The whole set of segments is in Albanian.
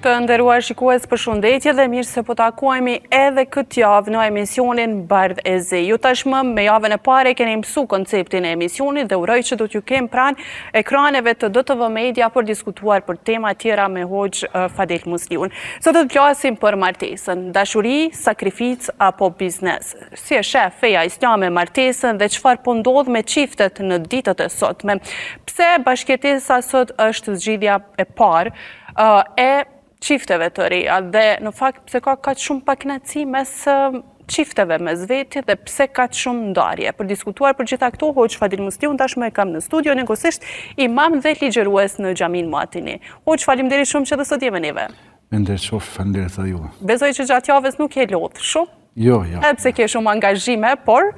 Të nderuar shikues përshëndetje dhe mirë se po takohemi edhe këtë javë në emisionin Bardh e Zi. Ju tashmë me javën e parë e keni mësu konceptin e emisionit dhe uroj që do t'ju kem pranë ekraneve të DTV Media për diskutuar për tema tjera me Hoxhë Fadil Musliun. Sot do të flasim për martesën, dashuri, sakrificë apo biznes. Si e sheh feja islame martesën dhe çfarë po ndodh me çiftet në ditët e sotme? Pse bashkëjetesa sot është zgjidhja e parë e çifteve të reja dhe në fakt pse ka kaq shumë pakënaqësi mes çifteve mes veti dhe pse kaq shumë ndarje. Për diskutuar për gjitha këto, Hoxhë Fadil Musliun tashmë e kam në studio, njëkohësisht imam dhe ligjërues në xhaminë Muatini. Hoxhë, faleminderit shumë që edhe sot je me neve. Me nder qoftë, faleminderit edhe juve. Besoj që gjatë javës nuk je lodhë shumë. Jo, jo. Edhe pse ke shumë angazhime, por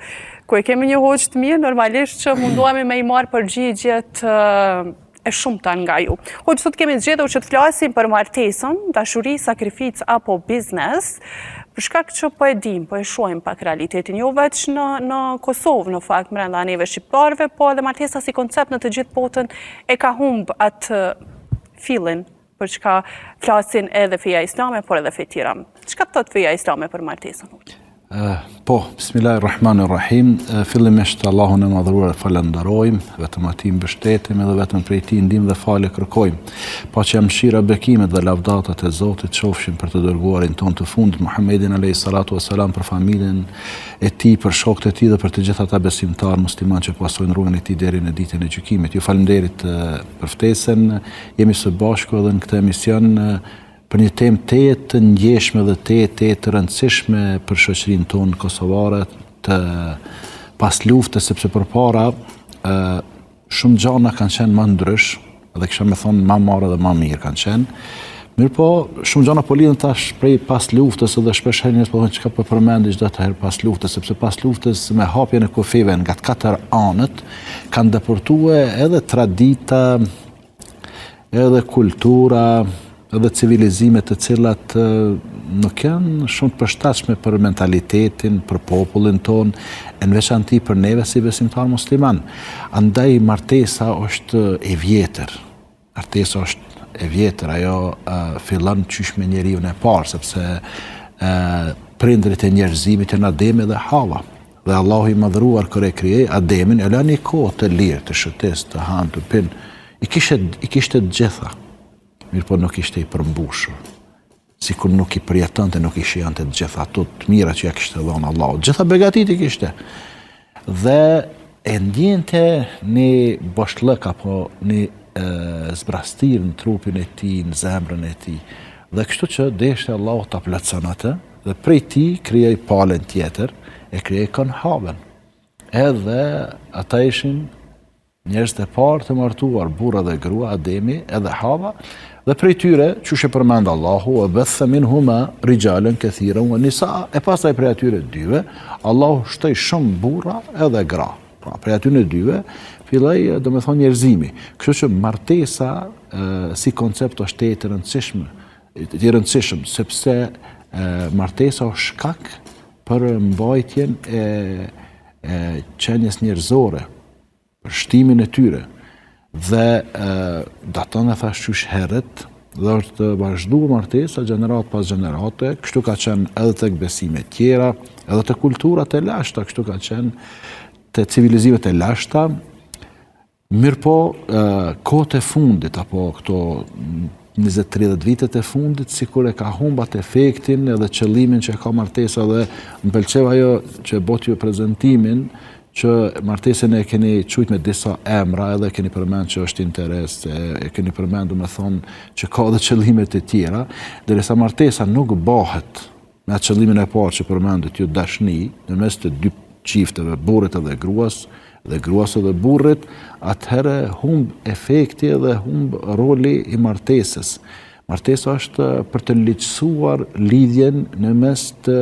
kur e kemi një hoxhë të mirë, normalisht që mundohemi me i marrë përgjigjet e shumta nga ju. Hoxhë, sot kemi zgjedhur që të flasim për martesën, dashuri, sakrificë apo biznes, për shkak që po e dim, po e shohim pak realitetin, jo veç në, në Kosovë, në fakt, mrenda neve shqiptarëve, po edhe martesa si koncept në të gjithë botën e ka humb atë fillin për çka flasin edhe feja islame, por edhe fe tjera. Çka thotë feja islame për martesën? Po, Bismillahirrahmanirrahim. Fillimisht Allahun e Madhëruar e falënderojmë, vetëm atij mbështetemi dhe vetëm prej tij ndihmë dhe falje kërkojmë. Paqja, mëshira, bekimet dhe lavdatat e Zotit qofshin për të dërguarin tonë të fundit Muhammedin alayhi salatu wasalam, për familjen e tij, për shokët e tij dhe për të gjithë ata besimtarë muslimanë që pasojnë rrugën e tij deri në ditën e gjykimit. Ju faleminderit për ftesën. Jemi së bashku edhe në këtë emision për një temë tejet të ndjeshme dhe tejet tejet të rëndësishme për shoqërinë tonë kosovare të pas luftës, sepse përpara shumë gjana kanë qenë ma ndrysh, dhe kisha me thonë ma marë dhe ma mirë kanë qenë. Mirëpo, shumë gjana po lidhen tash prej pas luftës edhe shpesh herë njerëz po thonë çka po përmendi çdo herë pas luftës, sepse pas luftës me hapjen e kufijve nga të katër anët kanë depërtue edhe tradita, edhe kultura, edhe civilizime të cilat nuk janë shumë të përshtatshme për mentalitetin, për popullin tonë, e në veçanti për neve si besimtarë musliman. Andaj martesa është e vjetër. Martesa është e vjetër, ajo fillon qysh me njeriun e parë, sepse prindërit e njerëzimit janë Ademi dhe Hava. Dhe Allahu i Madhëruar kur e krijoi Ademin, e la një kohë të lirë, të shëtis, të han, të pin. I kishte i kishte të gjitha. Mirëpo nuk ishte i përmbushur. Sikur nuk i përjetonte, nuk i shijonte të gjitha ato të mira që ia kishte dhënë Allahu. Të gjitha begatitë i kishte. Dhe e ndjente një boshllëk apo një zbrastirë në trupin e tij, në zemrën e tij. Dhe kështu që deshte Allahu ta plotëson atë, Dhe prej tij krijoi palën tjetër, e krijoi kon Havën. Edhe ata ishin njerëzit e parë të martuar, burrë dhe grua, Ademi edhe Hava, dhe prej tyre, qysh e përmend Allahu, ve bethe minhuma rixhalen kethiren ve nisa, e pastaj prej atyre dyve, Allahu shtoi shumë burra edhe gra. Pra, prej atyre dyve, filloi, domethonë, njerëzimi. Kështu që martesa si koncept është tejet e rëndësishme, i rëndësishëm, sepse martesa është shkak për mbajtjen e, e qenies njerëzore, për shtimin e tyre. Dhe e, daton e thash qysh herët, dhe është vazhdu martesa gjeneratë pas gjenerate, kështu ka qenë edhe tek besimet tjera, edhe te kulturat e lashta, kështu ka qenë te civilizimet e lashta, Mirëpo, kohët e fundit, apo këto 20-30 vitet e fundit, sikur e ka humb atë efektin edhe qëllimin që e ka martesa dhe më pëlqeu ajo që e botë ju prezentimin, që martesën e keni qujt me disa emra edhe keni përmend që është interes, e, e keni përmend domethonë që ka edhe qëllimet e tjera, derisa martesa nuk bahet Me atë qëllimin e parë që përmendët ju dashni, në mes të dy çifteve, burrit edhe gruas, dhe gruas edhe burrit, atëherë humb efekti dhe humb roli i martesës. Martesa është për të ligjësuar lidhjen në mes të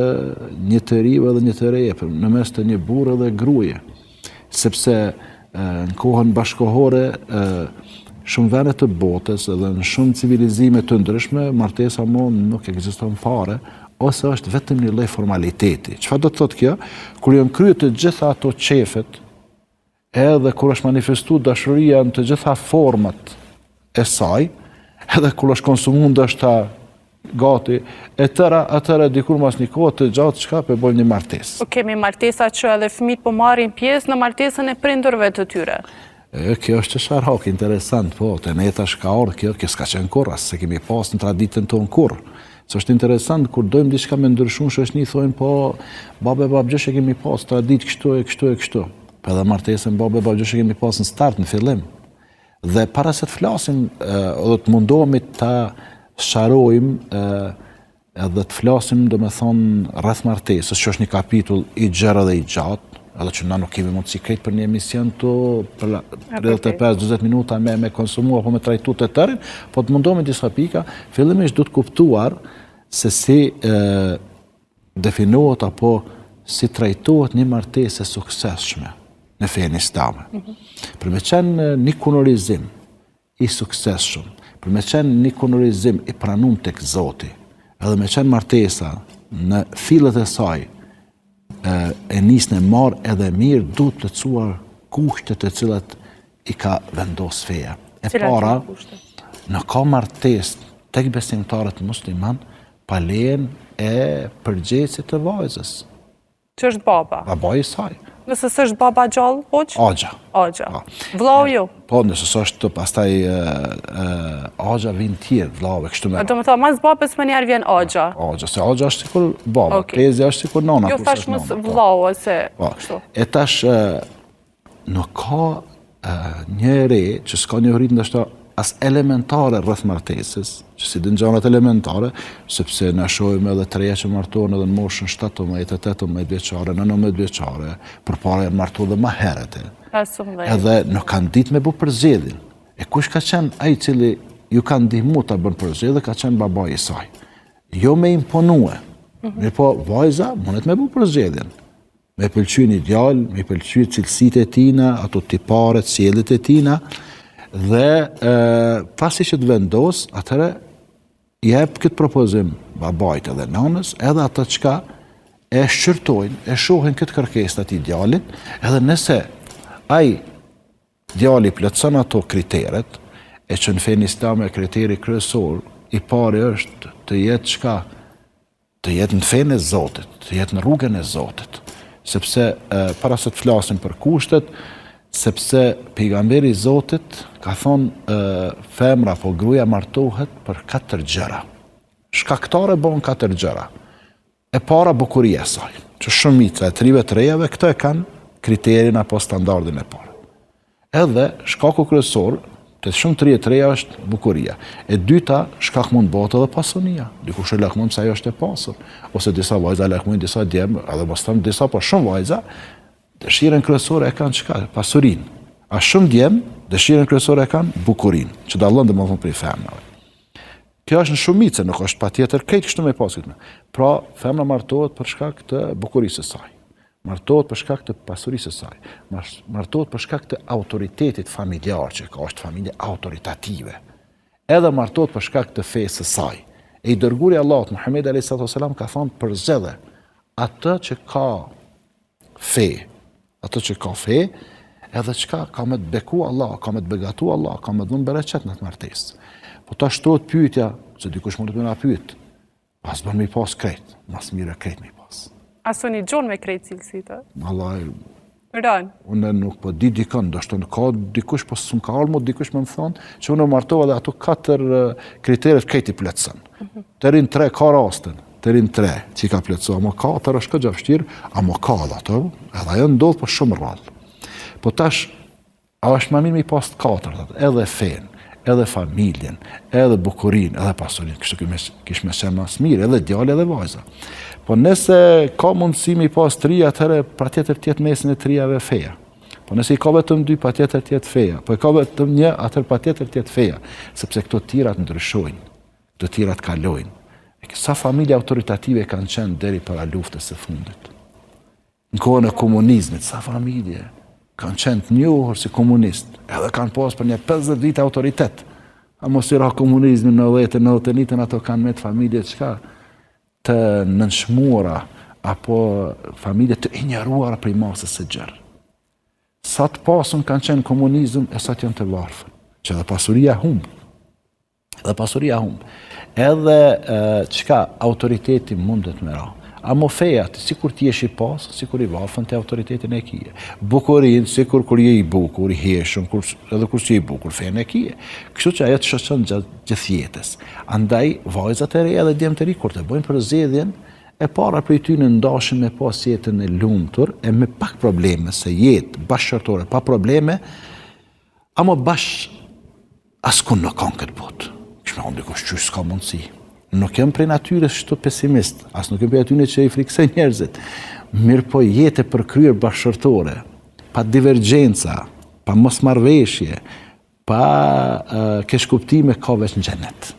një të riu edhe një të reje, në mes të një burri dhe gruje. Sepse në kohën bashkëkohore shumë vende të botës edhe në shumë civilizime të ndryshme, martesa mo nuk ekziston fare, ose është vetëm një lloj formaliteti. Çfarë do të thotë kjo? Kur janë kryer të gjitha ato qefet, edhe kur është manifestu dashuria në të gjitha format e saj, edhe kur është konsumu ndoshta gati e tëra, atëherë dikur mas një kohe të gjatë çka po e bojmë një martesë. Po kemi martesa që edhe fëmijët po marrin pjesë në martesën e prindërve të tyre. E, kjo është qesharake, interesant, po, te ne tash ka ardhë kjo, kjo s'ka qenë kurrë, as s'e kemi pas në traditën tonë kurrë. Se është interesant, kur dojmë diçka me ndryshu në shoqni, thojnë, po, babë e babgjysh e kemi pas, traditë kështu e kështu e kështu. Po edhe martesën babë e babgjysh e kemi pas në start, në fillim. Dhe para se të flasim, edhe të mundohemi ta sqarojmë, edhe të flasim, domethonë, rreth martesës, që është një kapitull i gjerë edhe i gjatë, edhe që na nuk kemi mundësi krejt për një emision të për 35-20 minuta me, me konsumu apo me trajtu të tërin, po të mundohemi disa pika, fillimisht duhet kuptuar se si e, definohet apo si trajtohet një martesë e suksesshme në fenë islame. Mm -hmm. Për me qenë një kunorizim i suksesshëm, për me qenë një kunorizim i pranum tek Zoti, edhe me qenë martesa në fillet e saj e, e nisën e marë edhe mirë, duhet plotësuar kushtet e cilat i ka vendos feja. E para, nuk ka martesë tek besimtarët musliman pa lejen e përgjegjësit të vajzës. Që është baba? Baba i saj. Nëse s'është baba gjallë, hoxhë? Axha. Axha. Po. Vllau jo? Po, nëse s'është pastaj axha vijnë tjerë, vllau e kështu me radhë. Domethonë, mas babës menjëherë vjen axha. Axha, se axha është sikur baba, tezja është sikur nona. Jo, thash mos po. vllau, ose po. kështu. E tash, Nuk ka një e re që s'ka njohuri ndoshta as elementare rreth martesës, që s'i din gjanat elementare, sepse na shohim edhe të reja që martohen edhe në moshën 17, 18 vjeçare, 19 vjeçare, përpara janë martu edhe ma herët. Edhe nuk kanë ditë me bu përzgjedhjen. E kush ka qenë ai i cili ju ka ndihmu ta bën përzgjedhjen, ka qenë babai i saj. Jo me imponue, mm -hmm. mirëpo vajza mundet me bu përzgjedhjen. Me pëlqy një djalë, me pëlqy cilësitë e tina, ato tiparet, sjelljet e tina, dhe e, pasi që të vendos, atëherë jep këtë propozim babait edhe nanës, edhe ata çka e shqyrtojnë, e shohin këtë kërkesë të atij djalit, edhe nëse ai djali plotëson ato kriteret, e që në fenë islame kriteri kryesor i pari është të jetë çka Të jetë në fenë e Zotit, të jetë në rrugën e Zotit, sepse para se të flasim për kushtet, sepse pejgamberi i Zotit ka thonë femra apo gruaja martohet për katër gjëra. Shkaktare bon katër gjëra. E para bukuria e saj, që shumica e të rive të rejave këtë e kanë kriterin apo standardin e parë. Edhe shkaku kryesor te shumë të rinj e të reja është bukuria. E dyta, shkak mund të bëhet edhe pasunia. Dikush e lakmon pse ajo është e pasur, ose disa vajza lakmojnë disa djem, edhe mos them disa, po shumë vajza dëshirën kryesore e kanë çka? Pasurinë. A shumë djem dëshirën kryesore e kanë bukurinë, që dallon domethënë prej femrave. Kjo është në shumicë, nuk është patjetër krejt kështu me pas këtë. Pra, femra martohet për shkak të bukurisë së saj. Martohet për shkak të pasurisë së saj. Martohet për shkak të autoritetit familjar që ka, është familje autoritative. Edhe martohet për shkak të fesë së saj. E i dërguari i Allahut Muhamedi alayhi salatu wasalam ka thonë përzgjedhe atë që ka fe, atë që ka fe, edhe çka ka me të beku Allah, ka me të begatu Allah, ka me të dhënë bereqet në atë martesë. Po tash shtrohet pyetja, se dikush mundet me na pyet, A s'bën me i pas krejt, ma s'miri krejt me i pas. A s'un i gjon me krejt cilësitë? Vallahi, Rënë. Unë nuk po di dikën, ndoshta nuk ka dikush, po s'më ka ardhë mu dikush me më thonë, që unë u martova dhe ato katër kriteret krejt i plotëson. Mhm. Deri n'tre ka raste, deri n'tre që i ka plotësu, ama katër është kogja vështirë, ama ka edhe ato, edhe ajo ndodh po shumë rrallë. Po tash, A është ma mirë me i pas të katërtat, edhe fenë, edhe familjen, edhe bukurinë, edhe pasurinë, kështu kish me qenë ma s'miri, edhe djali edhe vajza. Po nëse ka mundësi me i pas tri, atëherë patjetër të jetë mesin e trijave feja. Po nëse i ka vetëm dy, patjetër të jetë feja. Po i ka vetëm një, atëherë patjetër të jetë feja, sepse këto tjerat ndryshojnë, këto tjerat kalojnë. Sa familje autoritative kanë qenë deri para luftës së fundit. Në kohën e komunizmit, sa familje kanë qenë të njohur si komunist, edhe kanë pas për një 50 vite autoritet. A mos i ra komunizmi në 90 91 ato kanë met familje çka të nënçmuara apo familje të injoruara prej masës së gjerë. Sa të pasun kanë qenë komunizëm e sa të janë të varfër, që edhe pasuria humb. Dhe pasuria humb. Edhe çka autoriteti mundet me ra. Amo feja, ti sikur të jesh i pas, sikur i varfën, ti autoritetin e kije. Bukurinë, sikur kur je i bukur, i hijshëm, kur, edhe kur s'je i bukur, fenë e kije. Kështu që ajo të shoqëron gjatë gjithë jetës. Andaj, vajzat e reja dhe djemtë e ri, kur të bëjnë përzgjedhjen, e para prej tyne n'dashin me pas jetën e lumtur, e me pak probleme, se jetë bashkëshortore pa probleme, Amo bash askun nuk ka në këtë botë. Kish me thonë dikush qysh s'ka mundësi. Nuk jam prej natyrës kështu pesimist, as nuk jam prej atyne që i friksoj njerëzit. Mirëpo jetë e përkryer bashkëshortore, pa divergjenca, pa mosmarrëveshje, pa uh, keqkuptime ka veç në xhenet.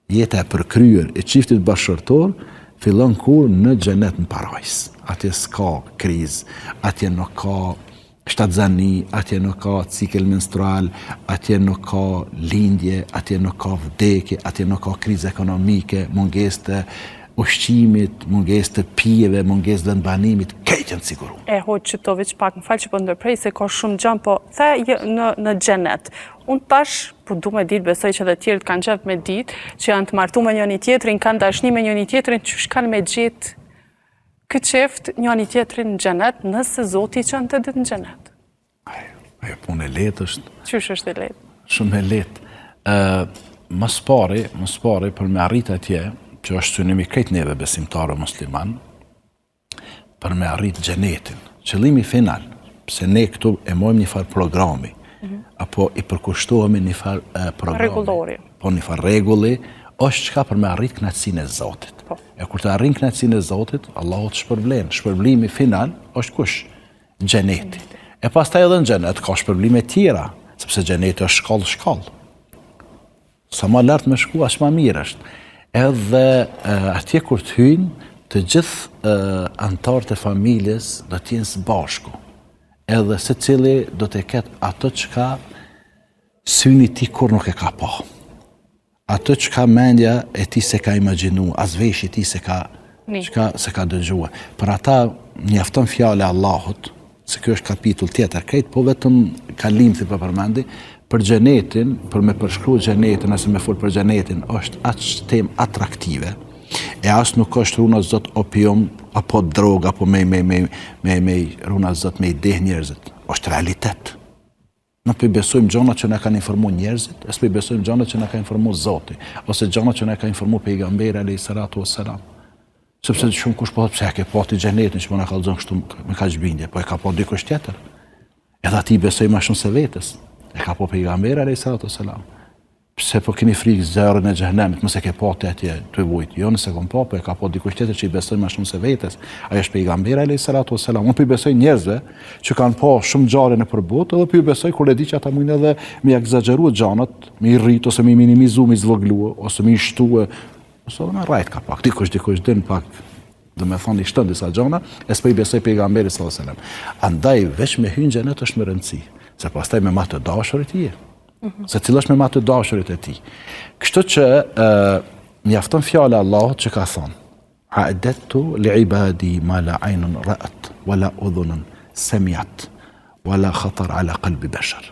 Jeta e përkryer e çiftit bashkëshortor fillon kur në xhenet në parajsë. Atje s'ka krizë, atje nuk ka shtatzani, atje nuk ka cikël menstrual, atje nuk ka lindje, atje nuk ka vdekje, atje nuk ka krizë ekonomike, mungesë të ushqimit, mungesë të pijeve, mungesë të vendbanimit, krejt janë të siguruar. E hoxhë qëto veç pak, më fal që po ndërprej se ka shumë gjanë, po the në, në xhenet. Unë tash, po du me ditë, besoj që dhe tjerët kanë qef me ditë, që janë të martu me njëni tjetrin, kanë dashni me njëni tjetrin, qysh kanë me gjetë këtë çift njëni tjetrin në xhenet, nëse Zoti i çon të dytë në xhenet. Ajo punë e lehtë është. Qysh është e lehtë? Shumë e lehtë. Ë, më së pari, më së pari për me arrit atje, që është synimi krejt neve besimtarë musliman, për me arrit xhenetin. Qëllimi final, pse ne këtu e mojmë një farë programi, mm -hmm. apo i përkushtohemi një farë programi. Rregullori. Po një farë rregulli, është çka për me arrit knaqësinë e Zotit. Po. E kur të arrin knaqësinë e Zotit, Allahu të shpërblen. Shpërblimi final është kush? Xheneti. E pastaj edhe në xhenet ka shpërblime tjera, sepse xheneti është shkallë shkallë. Sa ma lart me shku, aq ma mirë është. Edhe atje kur të hyjnë, të gjithë anëtarët e familjes do të jenë së bashku. Edhe secili do të ketë ato çka syni i tij kurrë nuk e ka pa. Ato çka mendja e tij s'e ka imagjinu, as veshi i tij s'e ka çka s'e ka dëgjua. Për ata mjafton fjala e Allahut, se ky është kapitull tjetër krejt, po vetëm kalimthi po përmendi, për xhenetin, për me përshkru xhenetin, ose me fol për xhenetin, është aq temë atraktive, e as nuk është runa zot opium, apo drogë, apo me, me, me, me, me runa zot me i deh njerëzit. është realitet. Na po i besojmë gjanat që na kanë informu njerëzit, e s'po i besojmë gjanat që na ka informu Zoti, ose gjanat që na ka informu pejgamberi alayhi salatu wassalam. Sepse shumë kush po thotë pse e ke pa ti xhenetin që po na kallzon kështu me kaq bindje, po e ka pa dikush tjetër. Edhe atij i besoj më shumë se vetes. E ka pa pejgamberi alayhi salatu wassalam. Pse po keni frikë zjarrin e xhehenemit, mos e ke pa ti atje tu vujt. Jo, s'e kom pa, po e ka pa dikush tjetër që i besoj më shumë se vetes. Ai është pejgamberi alayhi salatu wasalam. Unë po i besoj njerëzve që kanë pa shumë ngjarje nëpër botë, edhe po i besoj kur e di që ata mujnë edhe me ekzagjeru gjanat, me i rrit ose me i minimizu, me i zvoglu ose me i shtue, ose edhe me rrejt ka pak. Dikush dikush din pak domethonë i shton disa gjana, e s'po i besoj pejgamberit sallallahu alajhi wasallam. Andaj veç me hy në xhenet është me rëndësi, se pastaj me ma të dashurit je. Mhm. Secili është me ma të dashurit e tij. Kështu që mjafton fjala e Allahut që ka thonë, A'dadtu li ibadi ma la aynun ra'at wa la udhunun sami'at wa la khatar ala qalbi bashar.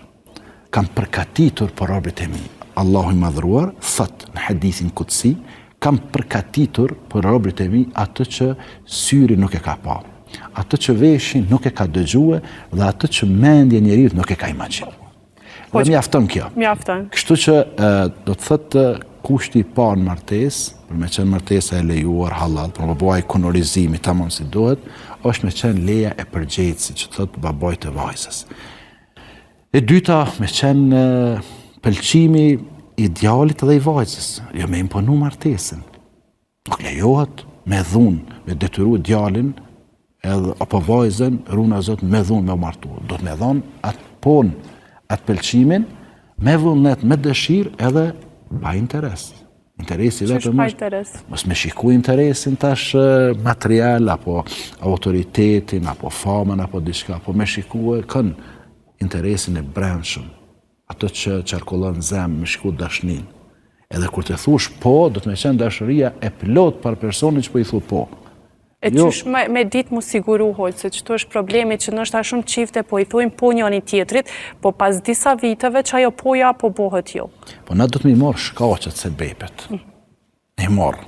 Kam përgatitur për robët e mi. Allahu i madhëruar thot në hadithin kutsi, kam përgatitur për robët e mi atë që syri nuk e ka pa, atë që veshi nuk e ka dëgjue dhe atë që mendja e njeriut nuk e ka imagjinu. Po dhe mjafton kjo. Mjafton. Kështu që do të thotë kushti i parë në martesë, për me qenë martesa e lejuar, halal, për me bo ai kunorizimi tamam si duhet, është me qenë leja e përgjegjësit, që thotë babait të vajzës. E dyta, me qenë pëlqimi i djalit dhe i vajzës, jo me imponu martesën. Nuk lejohet me dhunë, me detyru djalin edhe apo vajzën, runa zot me dhunë me u martu. Do të me dhonë atë pon, atë pëlqimin, me vullnet, me dëshirë edhe pa interes. Interesi vetëm pa interes? Mos me shiku interesin tash material, apo autoritetin, apo famën, apo diçka, po me shiku e kënë interesin e brendshëm. Ato që qarkullon në zemër, me shiku dashninë. Edhe kur të thush po, do të me qenë dashuria e plotë për personin që po i thu po. E jo. qysh me, me ditë mu siguru hoxhë, se qëtu është problemi që ndoshta shumë çifte po i thujnë po njëni tjetrit, po pas disa viteve që ajo poja po bohët jo. Po na do të me i marrë shkaqet sebepet. Mm. Me i marrë.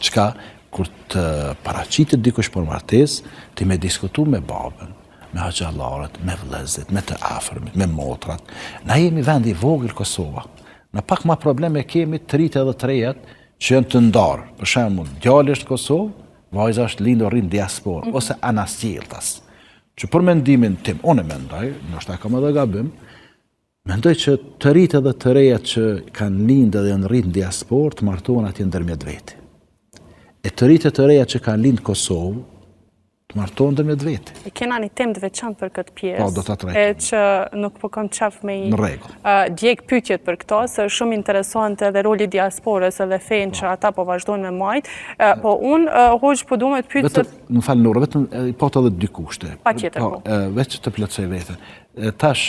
Çka, kur të paraqitet dikush për martesë, ti me diskutu me babën, me hoxhallarët, me vëllezërit, me të afërmit, me motrat. Na jemi vend i vogël Kosova. Na pak ma probleme kemi të ritë edhe të rejat që janë të ndarë. Për shembull, djali është në Kosovë, Vajza është lindur rrit në diasporë, mm -hmm. ose anasjelltas. Që për mendimin tim, unë e mendoj, ndoshta kam edhe gabim, mendoj që të ritë edhe të rejat që kanë lindë edhe janë rritë në diasporë, të martohen atje ndërmjet veti. E të ritë e të rejat që kanë lindë Kosovë, të martohen ndërmjet veti. E kena një temë të veçantë për këtë pjesë. Po, do ta trajtojmë. E që nuk po kam qef me i... Në rregull. Djeg pyetjet për këto, se është shumë interesante edhe roli i diasporës edhe fenë po. që ata po vazhdojnë me majt. Po unë, hoxhë, po du me të pyet se... Më fal Nura, vetëm i pata edhe dy kushte. Patjetër, po. po. Veç të plotësoj veten. Tash,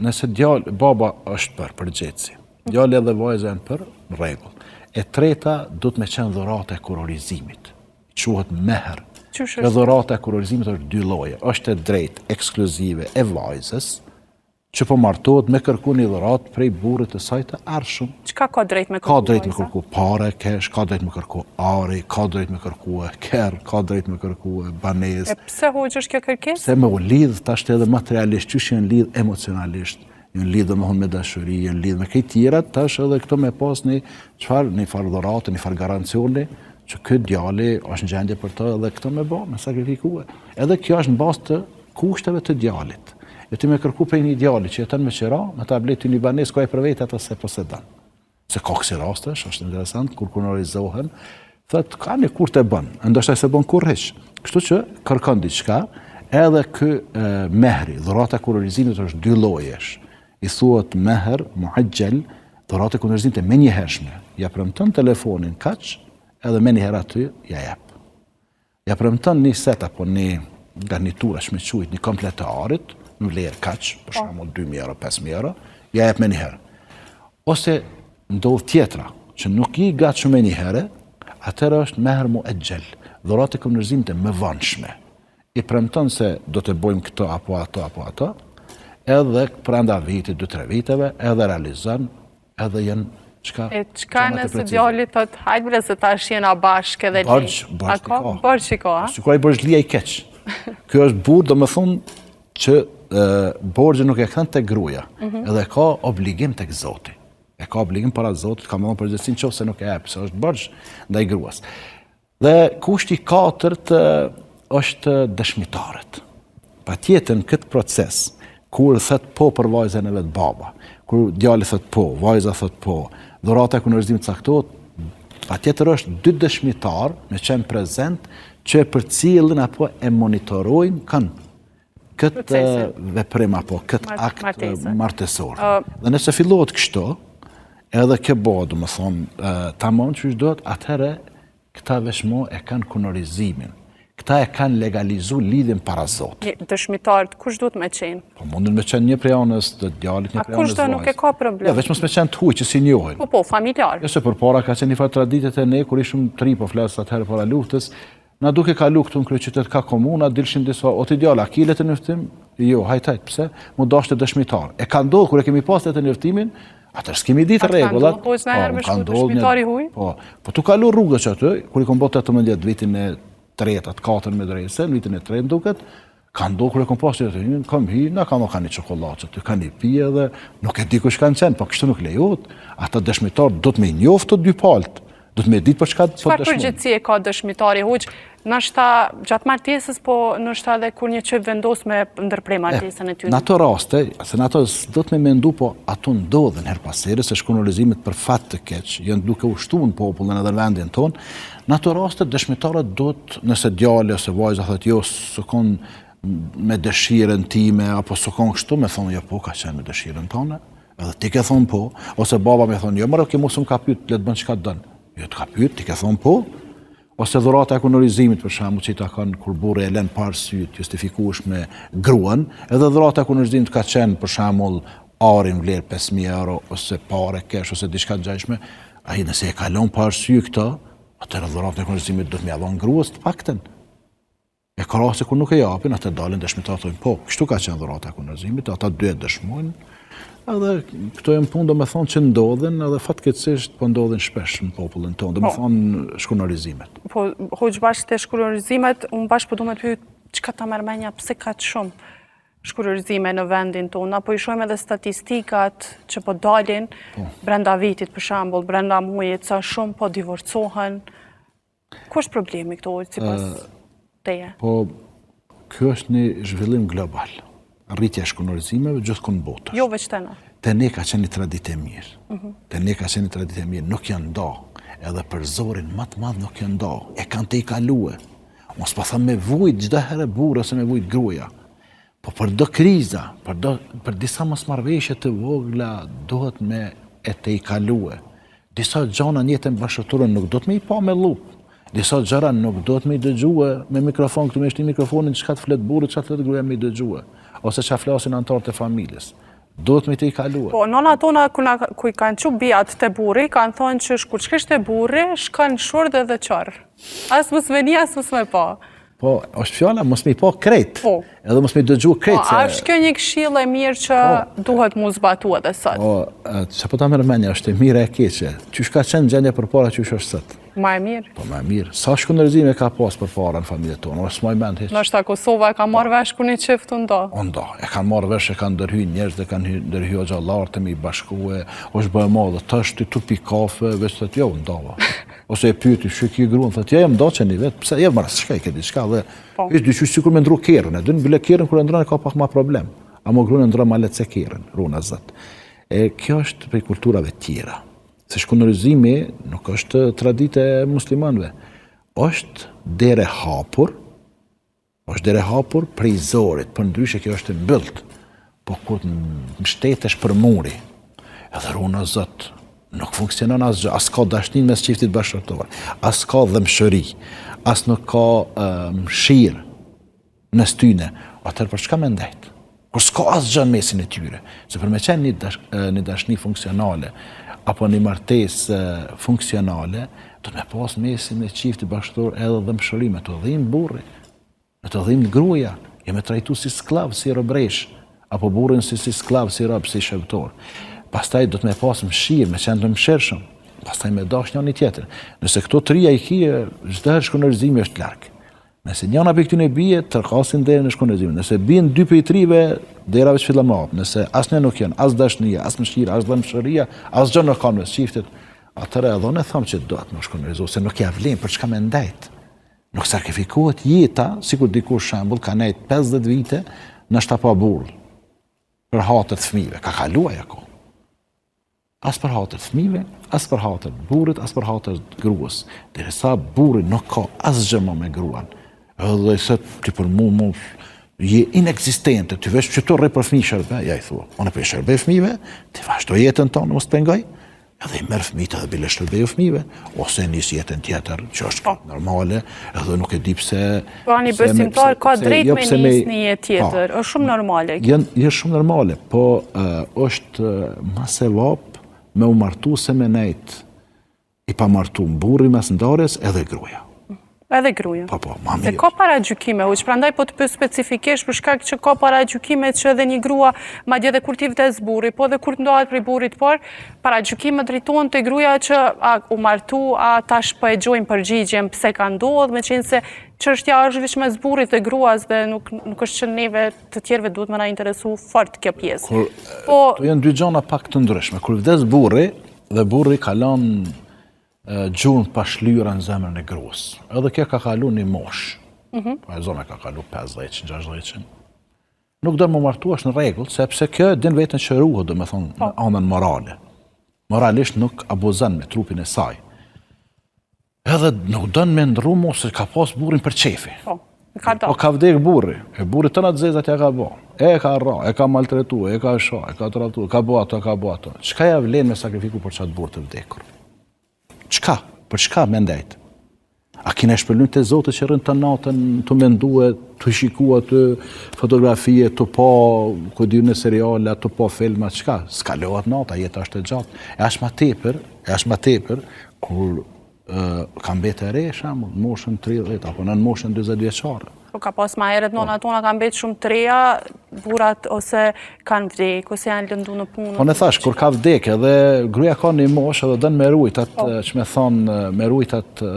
nëse djalë, baba është për, përgjegjësi. Djali edhe vajza janë për, në rregull. E treta, duhet me qenë dhurata e kurorizimit. Quhet mehr. Qysh është? Dhurata e kurorizimit është dy lloje. Është e drejtë ekskluzive e vajzës, që po martohet me kërku një dhuratë prej burrit të saj të ardhshëm. Çka ka drejt me kërku Ka drejt me kërku pare, kesh, ka drejt me kërku ari, ka drejt me kërku kerr, ka drejt me kërku banesë. E pse hoxhë është kjo kërkesë? Se me u lidh tash edhe materialisht, qysh janë lidh emocionalisht, janë lidh domethënë me dashuri, janë lidh me krejt tjerat, tash edhe këto me pas një çfarë, një farë dhurate, një farë garancioni, që ky djali është në gjendje për të edhe këto me bo, me sakrifikue. Edhe kjo është në bazë të kushteve të djalit. E ti me kërku prej një djali që jeton me qera, me ta ble ty një banesë ku ai për vete atë s'e posedon. Se ka kësi rastesh, është interesant, kur kunorizohen, thot, ka një kur të bën, e ndoshta s'e bën kurrë hiç. Kështu që kërkon diçka, edhe ky e, mehri, dhurata e kurorizimit është dy llojesh. I thuhet mehr muaxhel, dhurata e kurorizimit e menjëhershme. Ja premton telefonin kaq, edhe menjëherë aty ja jep. Ja premton një set apo një garniturë, me qujt, një komplet të arit, në vlerë kaq, për po. shembull 2000 euro, 5000 euro, ja jep menjëherë. Ose ndodh tjetra, që nuk i gatshëm menjëherë, atëherë është mehr muexhel, dhuratë e kurorizimit e mëvonshme. I premton se do të bëjmë këto apo ato apo ato, edhe prenda vitit, 2-3 viteve, edhe realizon edhe janë çka E çka nëse djali thot hajt bre se tash jena bashkë edhe Borxh, borxh ka. Borxh i ka, a? Sikur ai borxhlia i keq. Ky është burrë, domethënë që borxhin nuk e kthen te gruaja, mhm. edhe ka obligim tek Zoti. E ka obligim para Zotit, ka me dhënë përgjegjësinë qoftë se nuk e jep, se është borxh ndaj gruas. Dhe kushti i katërt është dëshmitarët. Patjetër në këtë proces, kur thot po për vajzën e vet baba, kur djali thot po, vajza thot po, dhurata e kurorizimit caktohet, patjetër është dy dëshmitarë me qenë prezent që e përcjellin apo e monitorojnë kanë këtë veprim apo këtë akt martesor. Dhe nëse fillohet kështu, edhe kjo bëhet, domethënë, tamam qysh duhet, atëherë këta veç mo e kanë kunorizimin. Këta e kanë legalizu lidhjen para Zotit. Dëshmitarët, kush duhet me qenë? Po mundin me qenë një prej anës të djalit, një prej anës vajzës. A kush do nuk e ka problem? Jo, veç mos me qenë të huj që s'i njohin. Po, po, familjar. Jo, se përpara ka qenë një farë tradite te ne, kur ishim të ri, po flas atëherë para luftës, Na duke kalu këtu në kryeqytet ka komuna, dilshin disa, o ti djalë, a ki letërnjoftim? Jo, hajt hajt, pse? M'u dashte dëshmitar. E ka ndodhur kur e kemi pas letërnjoftimin, atëherë s'kemi ditë rregullat. Po, po, ka ndodhur një huj? Po, po tu kalu rrugës që aty, kur i kom bo 18 vjet vitin e tretë, atë katër medrese, në vitin e tretë duket, Ka ndodhur kur e kom pas letërnjoftimin, kam hi, na kam ka një çokollatë aty, ka një pije dhe nuk e di kush kanë qenë, po kështu nuk lejohet. Ata dëshmitar do të me njoft të dy palët, do të me ditë për çka po dëshmojnë. Çfarë përgjegjësie ka dëshmitari hoxhë? Ndoshta gjatë martesës, po ndoshta edhe kur një çift vendos me ndërpre martesën e tyre. Në ato raste, se në ato s'do të me mendu, po ato ndodhin herë pas here, se shkunorizimet për fat të keq, janë duke u shtu në popullin edhe në vendin tonë, Në ato raste dëshmitarët duhet, nëse djali ose vajza thotë jo, s'u kon me dëshirën time apo s'u kon kështu, me thonë jo po ka qenë me dëshirën tënde, edhe ti ke thonë po, ose baba me thonë jo, more ke mos më ka pyet, le të bën çka të don. Jo të ka pyet, ti ke thonë po. Ose dhurata e kunorizimit për shembull që i takon kur burri e lën pa arsye të justifikueshme gruan, edhe dhurata e kunorizimit ka qenë për shembull ari në vlerë 5000 euro ose pare kesh ose diçka të ngjashme, Ai nëse e ka lon pa arsye këtë, atëherë dhuratën e kunorizimit duhet me ia dhon gruas të paktën. E ka raste kur nuk e japin, ata dalin dëshmitarë thonë, po, kështu ka qenë dhurata e shkunërzimit, ata dy e dëshmojnë, edhe këto janë punë domethonë që ndodhin, edhe fatkeqësisht po ndodhin shpesh në popullin tonë, domethonë po. shkunërzimet. Po, hoxhë bash te shkunërzimet, unë bash po du me të pyet, çka ta merr menja, pse kaq shumë shkurorëzime në vendin tonë, na po i shohim edhe statistikat që po dalin po. brenda vitit, për shembull, brenda mujit, sa shumë po divorcohen, Ku është problemi këtu, sipas teje? Po, kjo është një zhvillim global. Rritja e shkunërzimeve gjithkund në botë. Jo veç te na. Te ne ka qenë një traditë e mirë. Mhm. Te ne ka qenë një traditë e mirë, nuk janë nda. Edhe për zorin më të madh nuk janë nda. E kanë tejkalue. Unë s'po them me vujt çdo herë burri ose me vujt gruaja. Po për do kriza, për, do, për disa mosmarrëveshje të vogla duhet me e tejkalue. Disa gjana në jetën bashkëshortore nuk duhet me i pa me llupë. Disa gjëra nuk duhet me i dëgjue me mikrofon, këtu me shti mikrofonin çka të flet burri, çka të flet gruaja me i dëgjue, ose çka flasin anëtarët e familjes. Duhet me i tejkalue. Po, nonat tona kur na kur i kanë çu bijat te burri, kanë thonë që kur shkesh te burri, shkon shurdh edhe qorr. As mos me ni, as mos me pa. Po, është fjala mos me i pa krejt. Po. Edhe mos me i dëgju krejt. Po, a është kjo një këshillë e mirë që po. duhet mu zbatu edhe sot? Po, çka po ta merr menja, është e mirë e keqe. Qysh ka qenë gjendja përpara, qysh është sot? Ma e mirë. Po, ma e mirë. Sa shkunërzime ka pas përpara në familjet tona, o s'maj mend hiç. Ndoshta Kosova e ka marrë po. vesh kur një çift u nda. U nda, e kanë marrë vesh, e kanë ndërhy njerëz dhe kanë ndërhy hoxhallarët me i bashkue, është bë e madhe, tash ti tu pi kafe, veç thotë jo, u ndava. Ose e pyeti, "Qysh e ki gruan?" Thotë, "Ja, jam nda që një vit, pse jam marrë, çka i ke diçka dhe po. Ish dyqysh sikur me ndru kerrin, e din bile kerrin kur e ndron ka pak ma problem. Amo gruan e ndron ma lehtë se kerrin, runa Zot. E kjo është prej kulturave tjera. Se shkunërzimi nuk është traditë e muslimanëve. Është derë e hapur, Është derë e hapur prej zorit, përndryshe kjo është e mbyllt. Po kur të mbështetesh për muri, edhe runa Zot, nuk funksionon asgjë, as ka dashni mes çiftit bashkëshortor, as ka dhembshuri, as nuk ka uh, mëshirë mes tyne. Atëherë për çka me ndejt? Kur s'ka asgjë në mesin e tyre, se për me qenë një, dash, një dashni funksionale, apo një martesë funksionale, do me pas mesin e çiftit bashkëshortor edhe dhembshuri, me të dhimt burri, me të dhimt gruaja, jo me trajtu si skllav, si robresh, apo burrin si si skllav, si rob, si shërbëtor. Pastaj do të me pas mëshirë, me qenë të mëshirshëm, pastaj me dash njëri tjetrin. Nëse këto trija i kije, çdo herë shkunërzimi është larg. Nëse njëna prej këtyne bie, trokasin derën e shkunërzimit. Nëse bien dy prej trive, dera veç fillon me hap. Nëse asnjë nuk janë, as dashnia, as mëshira, as dhembshuria, asgjë nuk ka mes çiftit, atëherë edhe unë them që duhet me shkunërzu, se nuk ja vlen për çka me ndejt. Nuk sakrifikohet jeta, sikur dikush shembull ka nejt 50 vite ndoshta pa burrë për hatër të fëmijëve, ka kalu ajo kohë. As për hatër të fëmijëve, as për hatër të burrit, as për hatër të gruas. Derisa burri nuk ka asgjë më me gruan. Edhe i thotë ti për mu, mu je inekzistente, ti veç qëtu rri për fëmijë shërbe, ja i thua. Unë po i shërbej fëmijëve, ti vazhdo jetën tënde, mos të pengoj. Edhe i merr fëmijët edhe bile shërbeju fëmijëve, ose nis jetën tjetër, që është po. normale, edhe nuk e di pse Po një besimtar ka drejt jo me nis një jetë tjetër, është shumë normale. Jo, shumë normale, po është ma sevap me u martu se me nejt i pamartum burri mas ndarjes edhe gruaja. Edhe gruaja. Po, po, ma mirë. Se ka paragjykime, hoxhë, prandaj po të pyes specifikisht për shkak që ka paragjykime që edhe një grua, madje edhe kur t'i vdes burri, po edhe kur të ndahet prej burrit por, Paragjykimet drejtohen te gruaja që a u martu, a tash po e gjojmë përgjigjen pse ka ndodhur, meqenëse çështja është veç mes burrit dhe gruas dhe nuk nuk është që neve të tjerëve duhet me na interesu fort kjo pjesë. Kur, po Këto janë dy gjana pak të ndryshme. Kur vdes burri dhe burri ka lënë gjurmë të pashlyera në zemrën e gruas. Edhe kjo ka kalu një moshë. Mm -hmm. Po e zona ka kalu 50, 60. Nuk don m'u martu është në rregull, sepse kjo e din veten që ruhet, domethonë, po. në anën morale. Moralisht nuk abuzon me trupin e saj. Edhe nuk don me ndrru mo se ka pas burrin për qefi. Po, ka do. Po ka vdek burri, e burri tëna të zezat ja ka bo. E ka rra, e ka maltretu, e ka sha, e ka tradhtu, e ka bo ato, e ka bo ato. Çka ja vlen me sakrifiku për qatë burrë të vdekur? Çka? Për çka me ndejt? A ki naj shpërblim te Zoti që rrin të natën tu mendue, tu shiku aty fotografie, tu pa, ku di unë seriale, tu pa filma, çka? S'kalohet nata, jeta është e gjatë. E aq ma tepër, e aq ma tepër, kur ka mbetë e re, shembull, në moshën 30, apo në moshën 40 vjeçare. Po. ka pas ma herët, nonat tona kanë mbetë shumë të reja, burrat ose kanë vdek, ose janë lëndu në punë. Po unë thash, kur ka vdek edhe gruja ka një moshë edhe don me rujt atë, po. që me thonë, me rujt atë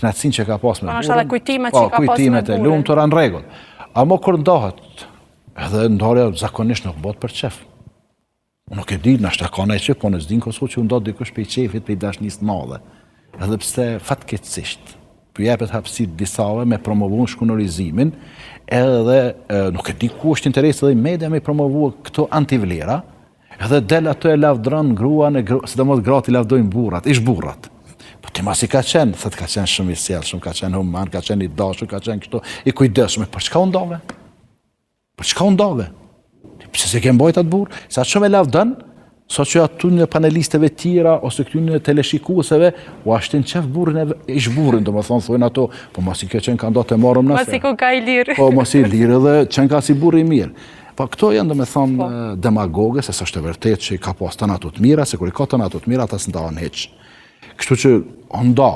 knaqësinë që ka pas me po, burrin. Po, kujtimet që po, ka pas me burrin. Kujtimet e lumtura në rregull. Amo kur ndahet, edhe ndarja zakonisht nuk bëhet për qef. Unë nuk e di, nashta ka naj çift, po unë s'di në Kosovë që u nda dikush prej qefit, prej dashnisë të madhe. Edhe pse fatkeqësisht, po jepet hapësirë disave me promovu shkunorizimin, edhe e, nuk e di ku është interesi edhe i media me promovu këto antivlera, edhe del ato e lavdron gruan, e gru, sidomos gratë i lavdojnë burrat, ish burrat. Po ti masi ka qenë, thotë ka qenë shumë i sjellshëm, ka qenë human, ka qenë i dashur, ka qenë kështu, i kujdesshëm, për çka u ndave? Për çka u ndave? Pse s'e ke mbajt atë burrë? Sa shumë e lavdon, sa që atyne panelisteve tjera, ose këtyne teleshikueseve, ua shtin qef burrin e ish burrin, domethonë, thojnë ato, po masi kjo qenka nda të marrëm nëse. Masi ku ka i lirë. Po, masi i lirë edhe qenka si burrë i mirë. Po, këto janë, domethonë, po. demagoge, se s'është e vërtetë që i ka pas tana ato të mira, se kur i ka tana ato të mira, ata s'ndahen hiç. Kështu që, u nda,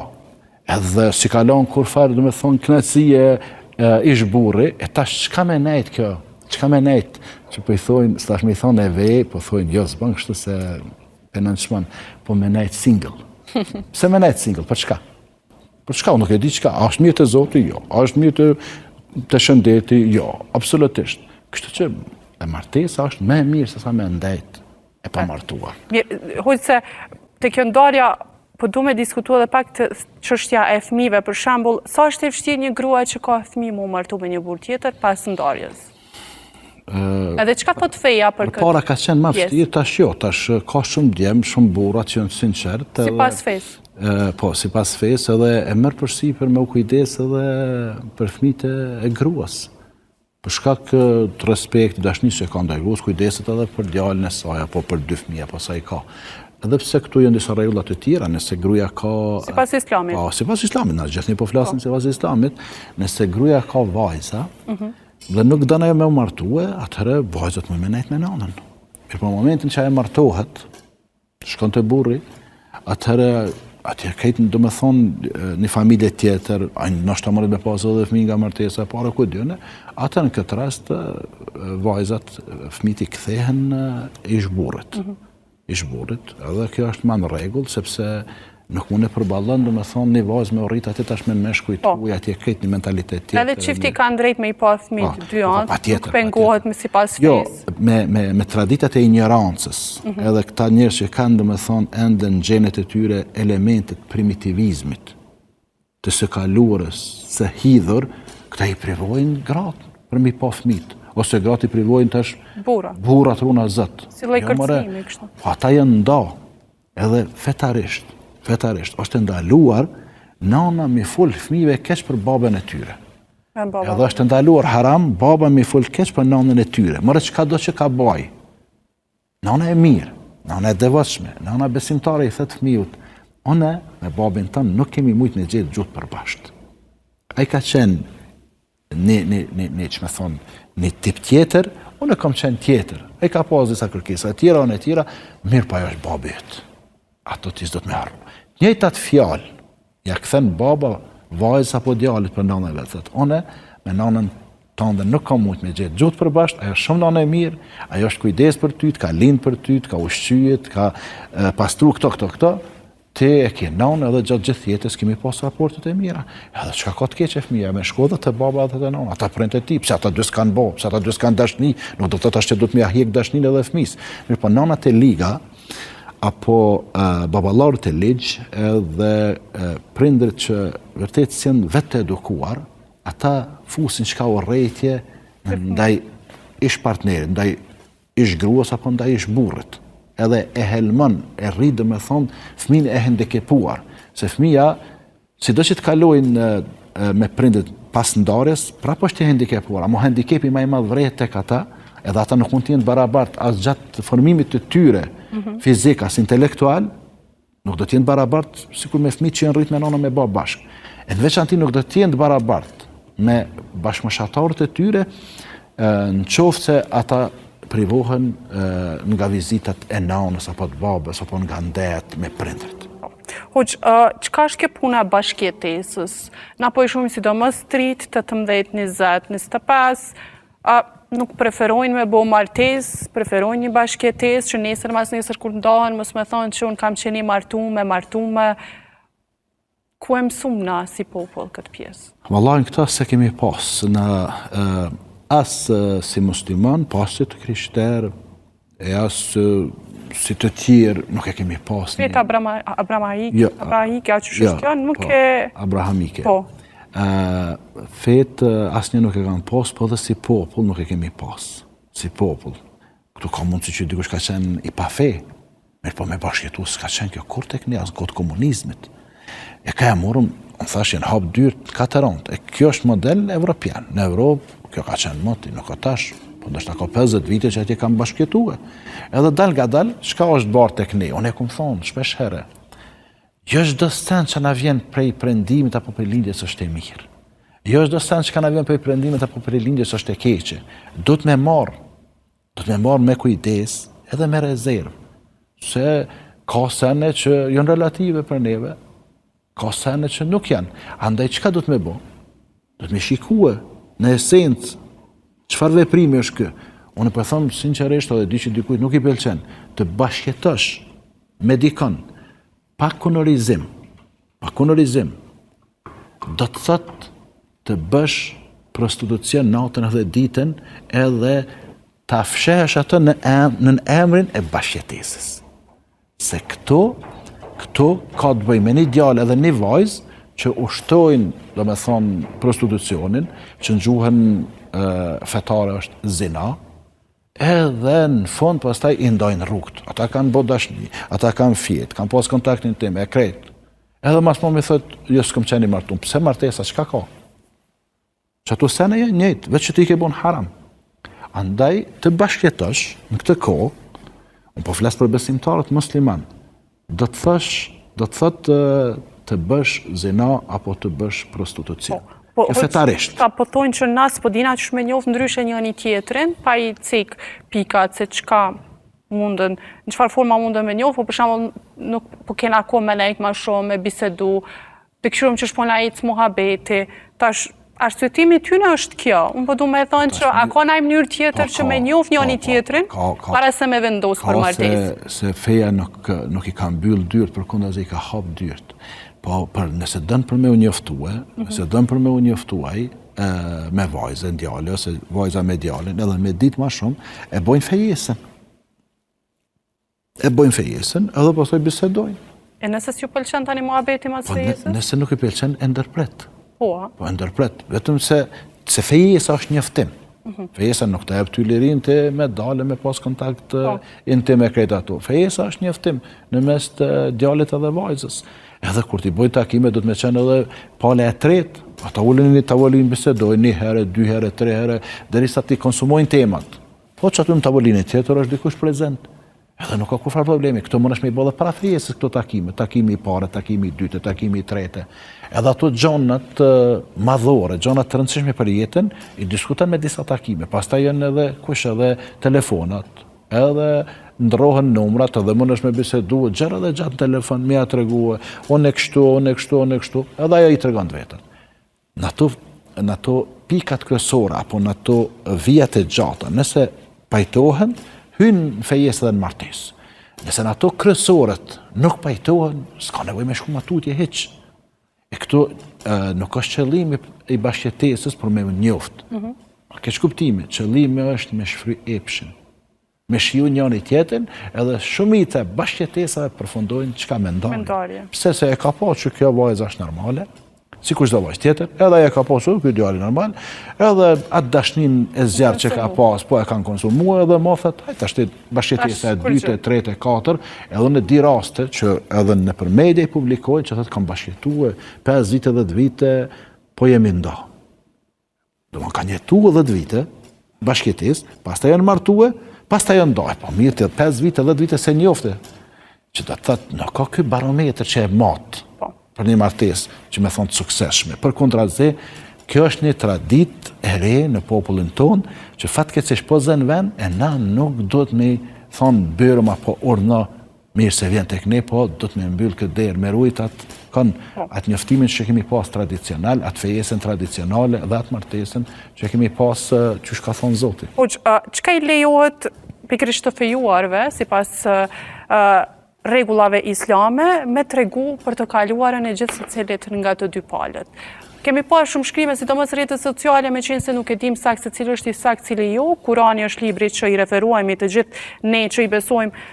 Edhe s'i ka lon kurrfarë, domethonë, knaqësie ish burri, e tash çka me nejt kjo? Çka me nejt? Që po i thojnë, s'tash me i thonë e ve, po thojnë, jo, s'bën kështu se e nënçmon, po me nejt single. Pse me nejt single? Për çka? Për çka? Unë nuk e di çka. A është mirë te Zoti? Jo. A është mirë te, te shëndeti? Jo. Absolutisht. Kështu që e martesa është më e mirë se sa me ndejt e pamartuar. Mirë, hoxhë se te kjo ndarja, po du me diskutu edhe pak te çështja e fëmijëve, për shembull, sa është e vështirë një grua që ka fëmijë m'u martu me një burrë tjetër pas ndarjes? Edhe çka thot feja për këtë? Para ka qenë ma vështirë, tash jo, tash ka shumë djem, shumë burra që janë sinqertë. Sipas fesë? Po, sipas fesë edhe e merr përsipër me u kujdes edhe për fëmijët e gruas. Për shkak të respektit, dashnisë që ka ndaj gruas, kujdeset edhe për djalin e saj apo për dy fëmijë apo sa i ka. Edhe pse këtu janë disa rregulla të tjera, nëse gruaja ka Sipas Islamit. Po, sipas Islamit, na gjithnjë po flasim po. sipas Islamit, nëse gruaja ka vajza, mm -hmm. dhe nuk don ajo me u martue, atëherë vajzat mund me nejt me nanën. Mirëpo në momentin që ajo martohet, Shkon te burri, atëherë atje krejt domethonë një familje tjetër, ai ndoshta mundet me pas edhe fëmijë nga martesa e parë, ku di unë, atëherë në këtë rast vajzat, fëmijët i kthehen ish burrit. Mm -hmm. Ish burrit, edhe kjo është ma në rregull, sepse nuk mund e përballon, domethonë, një vajzë me u rrit atje tash me meshkuj të po. huaj, atje krejt një mentalitet tjetër. Edhe çifti kanë drejt me i pa fëmijët po, dy po, anë, nuk pengohet me sipas jo, fesë. Jo, me, me, me traditat e injorancës, mm -hmm. edhe këta njerëz që kanë, domethonë, ende në gjenet e tyre elementet primitivizmit, të së kaluarës, së hidhur, këta i privojnë gratë për me i pa fëmijët ose gratë i privojnë tash burra. Burrat runa Zot. Si lloj jo, kërcënimi kështu. Po ata janë nda. Edhe fetarisht, fetarisht, është e ndaluar nana me i fol fëmijëve keq për babën e tyre. Edhe është e ndaluar haram baba me i fol keq për nanën e tyre. More çkado që ka baj. Nana e mirë, nana e devotshme, nana besimtare i thotë fëmijut, unë me babin tënd nuk kemi mujt me gjetë gjuhë të përbashkët. Ai ka qenë një, një, një, një, që me thonë, një tip tjetër, unë kam qenë tjetër. Ai ka pas disa kërkesa e tjera, unë e tjera, mirëpo ai është babi yt. Ato ti s'do të me harru. Njëjtat fjalë, ja kthen baba vajzës apo djalit për nanën e vet, thotë, unë me nanën tënde nuk kam mujt me gjetë gjuhë të përbashkët, ajo është shumë nanë e mirë, ajo është kujdes për ty, të ka lind për ty, të ka ushqy, të ka pastru këto, këto, këto, Ti e ke nanë edhe gjatë gjithë jetës kemi pas raportet e mira. Edhe çka ka të keqe fëmija me shku edhe te baba edhe te nana. Ata prindët e tij, pse ata dy s'kan bo, pse ata dy s'kan dashni, nuk do të thotë që duhet me ja hjek dashninë edhe fëmijës. Mirëpo nanat e liga apo uh, baballarët e ligj edhe uh, prindërit që vërtet s'janë vetë të edukuar, ata fusin çka urrejtje ndaj ish partnerit, ndaj ish gruas apo ndaj ish burrit. Edhe e helmon, e rrit domethonë, fëmijën e hendikepuar. Se fëmija, sido që të kalojnë me prindët pas ndarjes, prapë është i hendikepuar. Amo hendikepi ma i madh vrehet tek ata, edhe ata nuk mund të jenë të barabartë as gjatë formimit të tyre mm -hmm. fizik as intelektual, Nuk do të jenë të barabartë sikur me fëmijët që janë rrit me nënë me babë bashkë. E në veçanti nuk do të jenë të barabartë me bashkëmoshatarët e tyre në qoftë se ata privohen nga vizitat e nanës apo të babës apo nga ndejat me prindërit. Hoxhë, çka është kjo puna e bashkëjetesës? Na po i shohim sidomos të rijtë, 18, 20, 25, a, nuk preferojnë me bo martesë, preferojnë një bashkëjetesë që nesër mas nesër kur ndahen, mos me thonë që unë kam qenë i martum, e martume, ku e mësum na si popull këtë pjesë? Vallahi këtë s'e kemi pas në as si musliman, po as si të krishterë, E as si të tjerë nuk e kemi pas. Fetë abrahamike, jo, abrahamike, a qysh është kjo, nuk po, e... Abrahamike. Po. Fetë asnjë nuk e kanë pas, po dhe si popull nuk e kemi pas. Si popull. Këtu ka mundësi që dikush ka qenë i pa fe, mirëpo me bashkëjetu, s'ka qenë kjo kurrë tek ne, as n'kohë të komunizmit. E ka e morëm, unë thash, janë hapë dyert katër anët. E kjo është model evropian. Në Evropë, kjo ka qenë moti, nuk ka tash, po ndoshta ka 50 vite që atje kanë bashkëjetue. Edhe dal nga dal, çka është bartë tek ne? Unë e kom thonë, shpesh herë. Jo çdo sen që na vjen prej perëndimit apo prej lindjes është e mirë. Jo çdo sen që na vjen prej perëndimit apo prej lindjes është e keqe. Duhet me marrë Duhet me marrë me kujdes edhe me rezervë, se ka sene që janë relative për neve, ka sene që nuk janë. Andaj, çka duhet me bo? Duhet me shikue në esencë, çfarë veprimi është ky? Unë po e thom sinqerisht edhe di që dikujt nuk i pëlqen, të bashkëjetosh me dikon, pa kunorizim, pa kunorizim, do të thotë të bësh prostitucion natën edhe ditën edhe ta fshehësh atë në em, nën emrin e bashkëjetesës. Se këtu, këtu ka të bëjë me një djalë edhe një vajzë që ushtrojnë, domethonë, prostitucionin, që në gjuhën fetare është zina, Edhe në fund pastaj i ndajnë rrugët. Ata kanë bo dashni, ata kanë fjet, kanë pas kontakt intim, e krejt. Edhe mas mami thot, jo s'kom qenë i martum. Pse martesa, çka ka? Qato sene janë njëjtë, veç që ti i ke bon haram. Andaj, të bashkëjetosh në këtë kohë, unë po flas për besimtarët musliman, do të thosh, do të thotë të bësh zina apo të bësh prostitucion. Po, po, fetarisht. Ta po thonë që na s'po dina qysh me njoft ndryshe njëni tjetrin, pa i cek pikat se çka mundën, në çfarë forma mundën me njoft, po për shembull nuk po kena kohë me nejt ma shumë, me bisedu, Të kqyrim qysh po na ecë muhabeti, tash arsyetimi i tyne është kjo. Unë po du me thonë që a ka naj mënyrë tjetër që me njoft njëni po, tjetrin, para se me vendos për martesë. Se, se feja nuk, nuk i ka mbyll dyert, përkundrazi i ka hap dyert. Po, për, nëse don për me u njoftue, mm -hmm. nëse don për me u njoftu ai, me vajzën, djali, ose vajza me djalin, edhe me ditë ma shumë, e bojnë fejesën. E bojnë fejesën, edhe pastaj bisedojnë. E nëse s'ju pëlqen tani muhabeti mas po, fejesës? Nëse nuk i pëlqen, e ndërpret. Po, a? Po, e ndërpret. Vetëm se, se fejesa është njoftim. Mhm. Fejesa nuk të jep ty lirinë ti me dalë, me pas kontakt po. intim e krejt ato. Fejesa është njoftim në mes të djalit edhe vajzës. Edhe kur t'i bojnë takime, duhet me qenë edhe pala e tretë. Ata ulen në një tavolinë bisedojnë një herë, dy herë, tre herë, derisa t'i konsumojnë temat. Po qaty në tavolinën tjetër është dikush prezent. Edhe nuk ka kurrfarë problemi. Këto mundesh me i bo dhe para fejesës këto takime. Takimi i parë, takimi i dytë, takimi i tretë. Edhe ato gjonat madhore, gjonat të rëndësishme për jetën, i diskuton me disa takime. Pastaj janë edhe kush edhe telefonat, edhe ndrrohen numrat, edhe mundesh me bisedu, gjerë edhe gjatë në telefon, me ia tregue, unë e kështu, unë e kështu, unë e kështu, edhe ajo i tregon të vetat. Në ato, në ato pikat kryesore apo në ato vijat e gjata, nëse pajtohen, hyjnë në fejesë dhe në martesë. Nëse në ato kryesoret nuk pajtohen, s'ka nevojë me shku ma tutje hiç. E këtu nuk është qëllimi i bashkëjetesës për me u njoft. Mm -hmm. Keqkuptimi, qëllimi është me shfry epshin. me shiju njëri tjetrin, edhe shumica e bashkëjetesave përfundojnë çka me ndarje. Pse se e ka pa që kjo vajza është normale, sikur çdo vajzë tjetër, edhe ajo e ka pa që ky djali normal, edhe atë dashninë e zjarrtë që ka pas, po e kanë konsumuar edhe më thot, hajt tash bashkëjetesa e dytë, e tretë, e katër, edhe në di raste që edhe nëpër media i publikojnë që thotë kam bashkëjetue 5 vite, 10 vite, po jemi nda. Domethënë kanë jetu 10 vite, bashkëjetesë, pastaj janë martue, pastaj janë nda. Po mirë, ti 5 vite, 10 vite s'e njofte. Që do të thotë, nuk ka ky barometër që e mat po. për një martesë, që me thonë të suksesshme. Përkundrazi, kjo është një traditë e re në popullin tonë, që fatkeqësisht po zën vend, e na nuk duhet me thonë byrëm apo urdhno. Mirë se vjen tek ne, po do të me mbyll këtë derë, me rujt atë kon, po. atë njoftimin që kemi pas tradicional, atë fejesën tradicionale dhe atë martesën që kemi pas qysh ka thonë Zoti. Po, çka i lejohet pikërisht të fejuarve, sipas rregullave islame me tregu për të kaluarën e gjithsecilit nga të dy palët. Kemi pa shumë shkrime, sidomos rrjetet sociale, meqenëse nuk e dim saktë se cili është i saktë, cili jo. Kurani është libri që i referuajmi të gjithë ne që i besojmë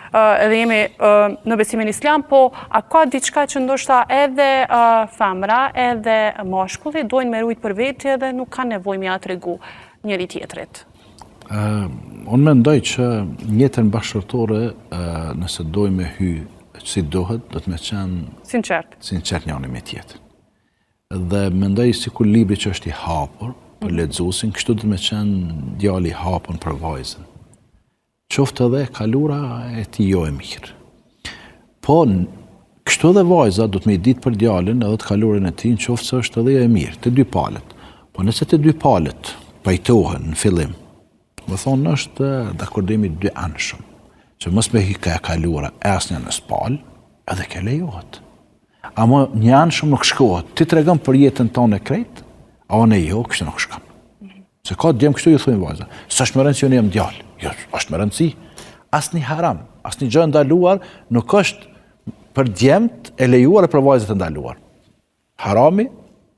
edhe jemi në besimin islam, po a ka diçka që ndoshta edhe femra, edhe mashkulli, dojnë me rujt për veti edhe nuk kanë nevojë me ia tregu njëri-tjetrit. Unë mendoj që n'jetën bashkëshortore, nëse dojmë me hy si duhet, do të me qenë sinqert, sinqert njëri me tjetrin. Dhe mendoj sikur libri që është i hapur për mhm. lexuesin, kështu do të me qenë djali i hapur për vajzën. Qoftë edhe e kalura e tij jo e mirë. Po, kështu edhe vajza do të me i ditë për djalin edhe të kalurën e tij, në qoftë se është edhe jo e mirë, të dy palët. Po nëse të dy palët pajtohen në fillim, domethonë është dakordimi dyanshëm, që mos me hy ka e kalura e asnjënës palë, edhe kjo lejohet. Ama njëanshëm nuk shkohet, ti tregon për jetën tane krejt, a unë jo, kështu nuk shkon. Se ka djem kështu ju thujnë vajza. S'është me rëndësi unë jam djalë. Jo, është me rëndësi. Asnjë haram, asnjë gjë e ndaluar nuk është për djemt e lejuar e për vajzat e ndaluar. Harami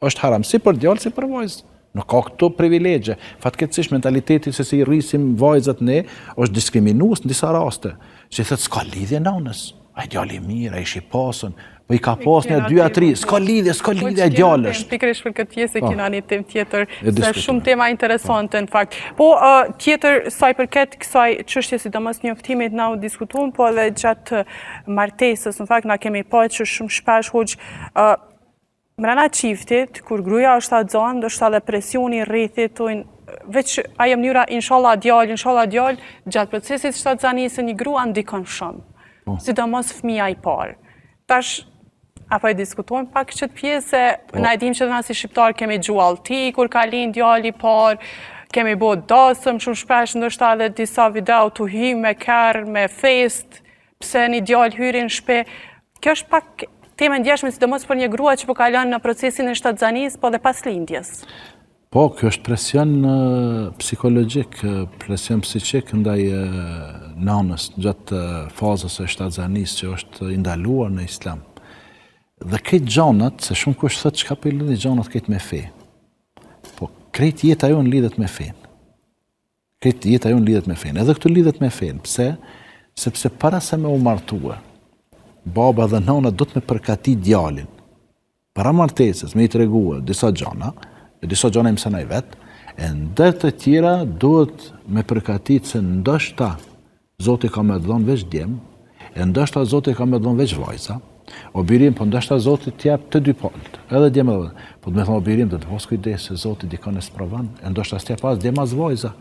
është haram si për djalë si për vajzë. Nuk ka këto privilegje. Fatkeqësisht mentaliteti se si i rrisim vajzat ne është diskriminues në disa raste. Si thotë s'ka lidhje nanës. Ai djalë i mirë, ai ish i pasun, po i ka pas një, dy a tri, s'ka lidhje, s'ka po, lidhje, ai djalë është. Pikërisht për këtë pjesë e po. kina një temë tjetër, se shumë tema interesante po. në fakt. Po, tjetër, sa i përket kësaj çështje, sidomos njoftimit na u diskutum, po edhe gjatë martesës, në fakt, na kemi pa që shumë shpesh hoxhë, Mrena çiftit, kur gruaja është shtatzënë, ndoshta edhe presioni i rrethit thonë veç ajo mënyra inshallah djalë, inshallah djalë, gjatë procesit të shtatzanisë një grua ndikon shumë. Po. Sidomos fëmija i parë. Tash a po e diskutojmë pak qët pjesë se po. na e dimë që na si shqiptar kemi gju allti kur ka lind djali i parë, kemi bo dasëm shumë shpesh ndoshta edhe disa video tu hy me kerr, me fest, pse një djalë hyri në shpi. Kjo është pak temë e ndjeshme, sidomos për një grua që po kalon në procesin e shtatzanisë, po dhe pas lindjes. Po, kjo është presion psikologjik, presion psikik ndaj nanës gjatë fazës së shtatzanisë që është i ndaluar në islam. Dhe krejt gjanat, se shumë kush thotë çka po i lidhni gjanat krejt me fe. Po, krejt jeta jonë lidhet me fenë. Krejt jeta jonë lidhet me fenë. Edhe këtu lidhet me fenë. Pse? Sepse para se me u martue, baba dhe nana do të me përgatit djalin. Para martesës, me i tregue disa gjana, e disa gjana i mëson ai vetë, e ndër të tjera duhet me përgatit se ndoshta Zoti ka me të dhonë veç djem, e ndoshta Zoti ka me të dhonë veç vajza, o biri im, po ndoshta Zoti të jep të dy palët, edhe djem edhe vajza. Po do me thonë, o biri im, do të pas kujdes se Zoti dikon e sprovon, e ndoshta s'të jep as djem as vajza.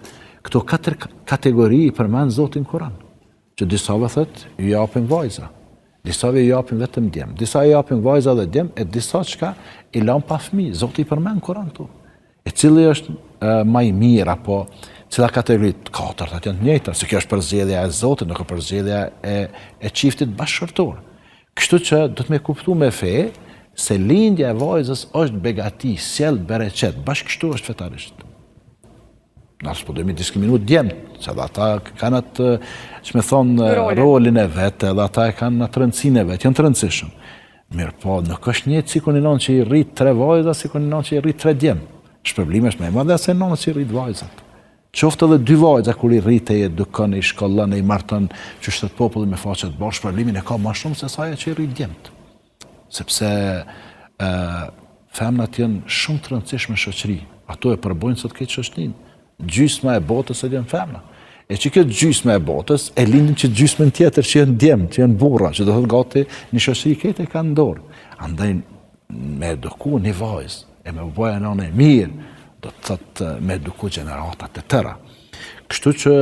Këto katër kategori i përmend Zoti në Kuran, që disave thotë, ju japim vajza, disave ju japim vetëm djem, disa ju japim vajza dhe djem, e disa çka i lamë pa fëmijë, Zoti i përmend në Kuran këto. E cili është ma i mirë, apo cila kategori të katërt janë të njëjta, se kjo është përzgjedhja e Zotit, nuk është përzgjedhja e, e çiftit bashkëshortor. Kështu që do të me kuptu me fe, se lindja e vajzës është begati, sjell bereqet, bash kështu është fetarisht. Na s'po dojmë diskriminu djemt, se edhe ata kanë atë, që me thonë, rolin e vet, edhe ata e kanë atë rëndësinë e vet, janë të rëndësishëm. Mirëpo, nuk është njëjtë sikur një nënë që i rrit tre vajza, sikur një nënë që i rrit tre djem. Shpërblimi është më i madh se nëna që i rrit vajzat. Qoftë edhe dy vajza kur i rrit e i edukon, e i shkollon, e i marton, qysh thotë populli me faqe të bardhë, shpërblimin e ka më shumë se sa ajo që i rrit djemt. Sepse ë femnat janë shumë të rëndësishme në shoqëri. Ato e përbëjnë sot këtë shoqërinë. Gjysma e botës sot janë femna. E që kjo gjysma e botës, e lindin që gjysmën tjetër që janë djem, që janë burra, që do thotë gati një shoqëri krejt e kanë n'dorë. Andaj me eduku një vajzë, e me u bo nanë e mirë, do të thotë me eduku gjeneratat e tëra. Kështu që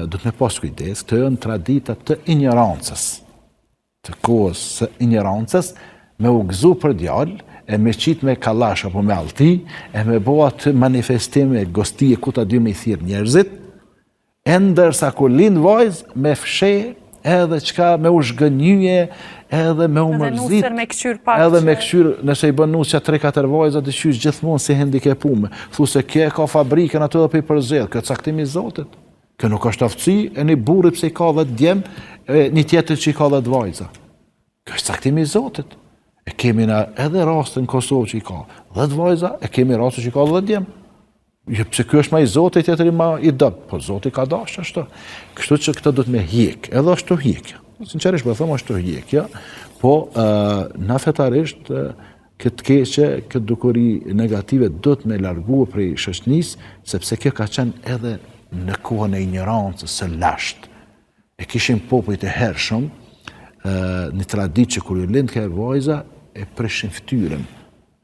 do të me pas kujdes, këto janë tradita të injorancës. të kohës së injorancës, me u gëzu për djalë, e me qitë me kallash apo me allti, e me bo atë manifestim e gosti e ku ta di me i thirrë njerëzit, e ndërsa kur lind vajzë, me fsheh Edhe çka me u zhgënjye, edhe me u mërzit. Edhe me këqyr pak. Edhe me këqyr, nëse i bën nusja 3-4 vajza, diqysh gjithmonë si hendikepume. Thu se kjo e ka fabrikën aty edhe po i përzgjedh, kjo caktim i Zotit. Kjo nuk është aftësi e një burri pse i ka 10 djem, e një tjetër që i ka 10 vajza. Kjo është caktim i Zotit. E kemi na edhe raste në Kosovë që i ka 10 vajza, e kemi raste që i ka 10 djem. Jo, pse ky është ma i zoti, tjetri ma i dobët. Po Zoti ka dashtë ashtu. Kështu që këtë duhet me hjek, edhe është tu hjek. Sinqerisht po them është tu hjek, ja. Po na fetarisht këtë keqe, këtë dukuri negative duhet me largu prej shoqënisë, sepse kjo ka qenë edhe në kohën e injorancës së lashtë. E kishin popujt e hershëm një traditë që kur ju lindke vajza e prishin fytyrën.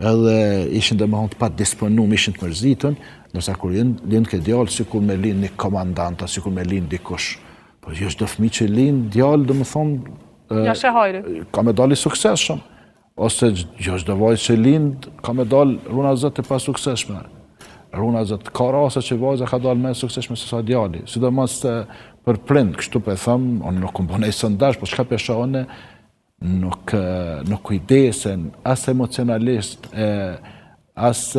Edhe ishin domethënë të padisponum, ishin të mërzitun, ndërsa kur lindke djalë, sikur me lind një komandant, sikur me lind dikush. Po jo çdo fëmijë që lind djalë, domethënë Ja sheh hajri. Ka me dalë i suksesshëm. Ose jo çdo vajzë që lind, ka me dalë runa Zot e pasuksesshme. Runa Zot, ka raste që vajza ka dalë më e suksesshme se sa djali. Sidomos për prind, kështu po e them, unë nuk kom bo naj sondazh, po çka po e shoh unë, nuk, nuk kujdesen as emocionalisht, e, as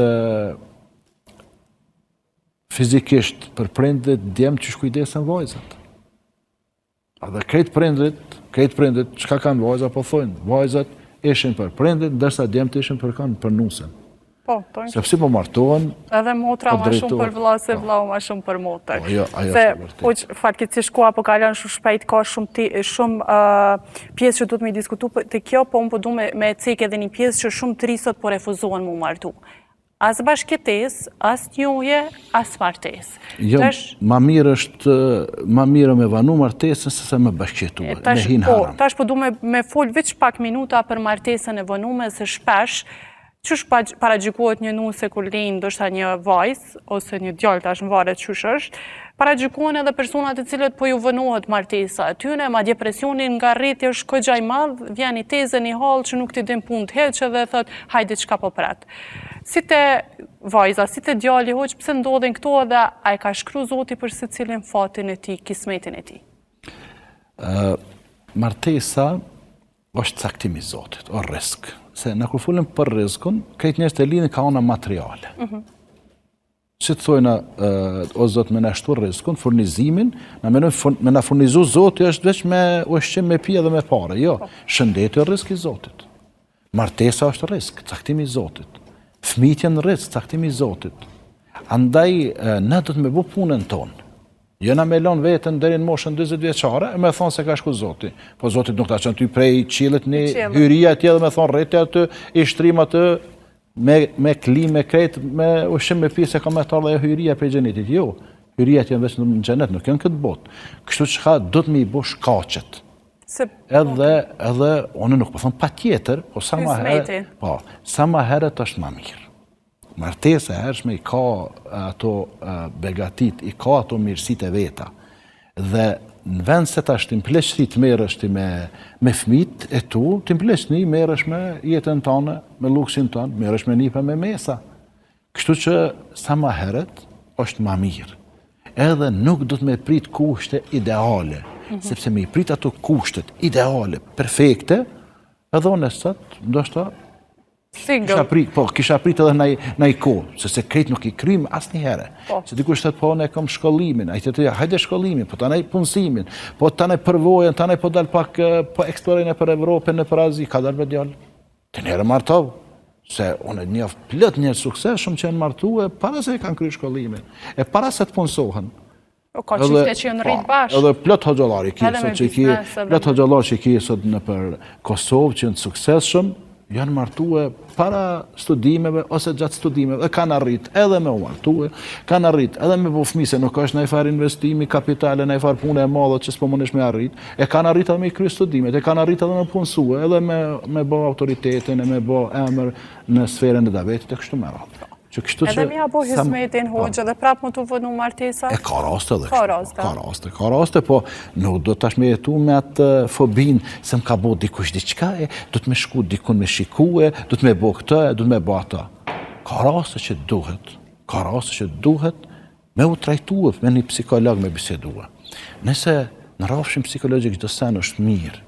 fizikisht për prindët djem qysh kujdesen vajzat. Edhe krejt prindrit, krejt prindrit, çka kanë vajza, po thojnë, vajzat ishin për prindrit, ndërsa djemtë ishin për kanë, për nusen. Po, po. Sepse po martohen, Edhe motra po ma shumë për vlla, se po. vllau ma shumë për motër. Po, jo, ajo është e vërtetë. Se, po, fatkeqësisht koha po kalon shumë shpejt, ka shumë, ti, shumë uh, pjesë që duhet me diskutu te kjo, po unë po du me, me cek edhe një pjesë që shumë të ri sot po refuzohen m'u martu. As bashkëjetesë, as njohje, as martesë. Jo, tash, ma mirë është, ma mirë me vanu martesën se sa me bashkëjetu, me hi në po, haram. Tash po du me, me fol veç pak minuta për martesën e vonume, se shpesh, qysh paragjykohet një nuse kur lind ndoshta një vajzë, ose një djalë tash varet qysh është, paragjykohen edhe personat të cilët po ju vonohet martesa e tyne, madje presioni nga rrethi është kogja i madh, vjen një teze, një hallë që nuk t'i din punët hiç edhe thot, hajde çka po pret. Si te vajza, si te djali, hoxhë, pse ndodhin këto edhe a e ka shkru Zoti për secilin fatin e tij, kismetin e tij? Martesa është caktim i Zotit, o rrisk. Se na kur folim për rriskun, krejt njerëzit e lidhin ka ona materiale. Mm -hmm. Si të thojna, o Zot me na shtu rriskun, furnizimin, na menojmë me na furnizu Zoti është veç me ushqim, me pije dhe me pare. Jo, po. shëndeti është rrisk i Zotit. Martesa është rrisk, caktim i Zotit. Fëmijët janë rrisk, caktim i Zotit. Andaj, na duhet me bo punën tonë. Jo na me lon veten deri në moshën 40 vjeçare e me thonë se ka shku Zoti. Po Zoti nuk ta çon ty prej qiellit një hyri atje dhe me thonë rri ti aty i shtrim aty me me klimë me krejt me ushqim me pije se ka me t'ardhë ajo hyria prej xhenetit. Jo, hyriat janë veç në xhenet, nuk janë këtë botë. Kështu që ka duhet me i bo shkaqet. Se, edhe, edhe, unë nuk po thom patjetër, po sa ma herët, po, sa ma herët është ma mirë. Martesa e hershme i ka ato begatitë, i ka ato mirësitë e veta. Dhe në vend se tash ti n'pleqni të merresh ti me, me fmit e tu, ti n'pleqni merresh me jetën tane, me luksin tanë, merresh me nipa me mesa. Kështu që sa ma herët është ma mirë. Edhe nuk duhet me prit kushte ideale, mm -hmm. sepse me i prit ato kushtet ideale, perfekte, edhe unë sot, ndoshta Single. Kisha prit, po, kisha prit edhe naj, naj kohë, se se krejt nuk i kryjmë asnjëherë. Po. Se dikush thotë, po, unë e kom shkollimin, ai tjetri, hajde shkollimin, po tanej punësimin, po tanej përvojën, tanej po dal pak, po eksploroj nëpër Evropë, nëpër Azi, ka dalë me djalë. Ti njëherë martohu, se unë e njoh plot njerëz suksesshëm që janë martue, para se e kanë kry shkollimin, e para se të punësohen. Po ka çifte që janë rrit po, bashkë. Edhe plot hoxhallarë ki sot që ki, plot hoxhallarë që ki sot nëpër Kosovë që janë të suksesshëm, janë martue para studimeve ose gjatë studimeve dhe kanë arrit edhe me u martue, kanë arrit edhe me bo fëmijë se nuk është najfarë investimi kapitale, najfarë pune e madhe që s'po mundesh me arrit, e kanë arrit edhe me i kry studimet, e kanë arrit edhe me punësue, edhe me me bo autoritetin e me bo emër në sferën e davetit e kështu me radhë. Që kështu që... Edhe me ia bo hyzmetin, po. hoxhë, edhe prapë me t'u vonu martesa? E ka raste edhe ka raste. Ka raste, ka raste, po nuk do tash me jetu me atë fobinë se më ka bo dikush diçka e, do të me shku dikun me shiku e, do të me bo këtë e, do të me bo atë. Ka raste që duhet, ka raste që duhet me u trajtue me një psikolog me bisedue. Nëse... Në rrafshin psikologjik çdo sen është mirë,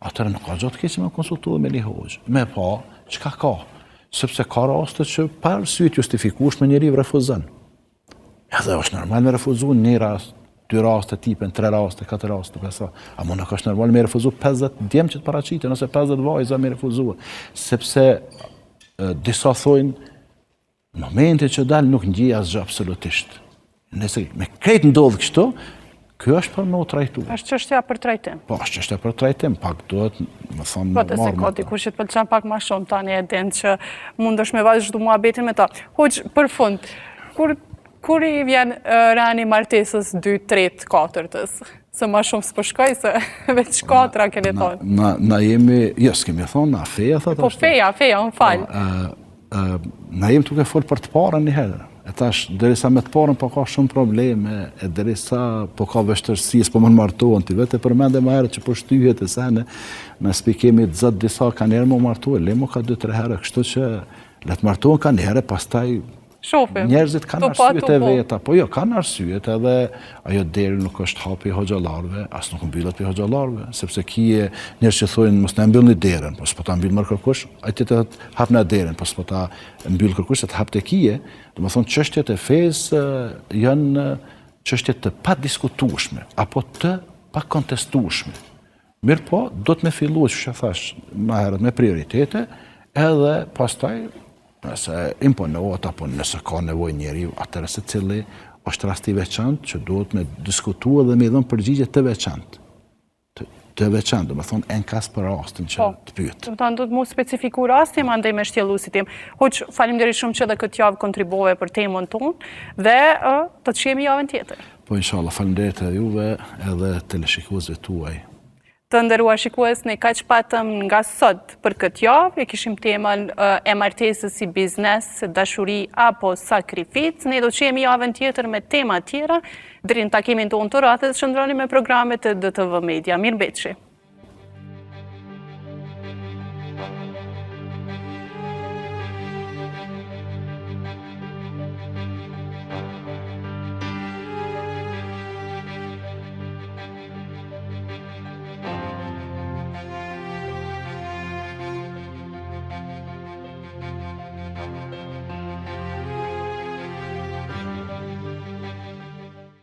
atëherë nuk ka gjo të keqe me konsultu me një hoxhë, me pa çka ka, sepse ka raste që pa arsye të justifikueshme njeriu refuzon. Edhe është normal me refuzu një rast, dy raste tipen, tre raste, katër raste, pesë raste. Amo nuk është normal me refuzu 50 djem që të paraqiten, ose 50 vajza me refuzu. Sepse disa thojnë, në momentin që dal nuk ndjej asgjë absolutisht. Nëse me krejt ndodh kështu, kjo është për me u trajtu. Është çështja për trajtim. Po, është çështja për trajtim, pak duhet me thonë po, me marrë. Po, se ka dikush që të pëlqen pak ma shumë, tani e din që mundesh me vazhdu muhabetin me ta. Hoxhë, për fund, kur, kur i vjen reni martesës 2, 3, 4-tës? Se ma shumë s'po shkoj, se veç katra keni thonë. Na, na jemi, jo, s'kemi thonë, na feja, thotë Po, feja, feja, më fal. Po, Na jemi tuke folë për të parën një herë. E tash, derisa me të parën po ka shumë probleme, e derisa po ka vështirësi, s'po mund martohen, ti vetë e përmende ma herët që po shtyhet e sene, na s'pi kemi të zëtë disa ka njëherë me u martu, e le mo ka dy, tre herë, kështu që le të martohen ka njëherë, pastaj Shofim. Njerëzit kanë arsyet e veta, po jo, kanë arsyet edhe ajo derë nuk është hapë prej hoxhallarëve, as nuk mbyllet prej hoxhallarëve, sepse kije njerëz që thonë mos na mbyllni derën, po s'po ta mbyll më kërkush, ai tjetër thotë hapna derën, po s'po ta mbyll kërkush se të haptë e kije, domethënë çështjet e fesë janë çështje të padiskutueshme apo të pakontestueshme. Mirëpo, do të me fillu, që thash, ma herët me prioritete, edhe pastaj Nëse imponohet apo nëse ka nevojë njeriu, atëherë secili është rast i veçantë që duhet me diskutu edhe me i dhënë përgjigje të veçantë. Të, të veçantë, domethonë enkas për rastin që po, të pyet. Domethonë duhet mu specifiku rasti, mandej me shtjellu si temë. Hoxhë, faleminderit shumë që edhe këtë javë kontribuove për temën tonë dhe uh, do të shihemi javën tjetër. Po inshallah, faleminderit edhe juve edhe teleshikuesve tuaj. Të nderuar shikues, ne kaq patëm nga sot për këtë javë, e kishim temën e martesës si biznes, dashuri apo sakrificë. Ne do të shihemi javën tjetër me tema tjera, deri në takimin tonë të radhës, qëndroni me programet e DTV Media. Mirë mbetshi!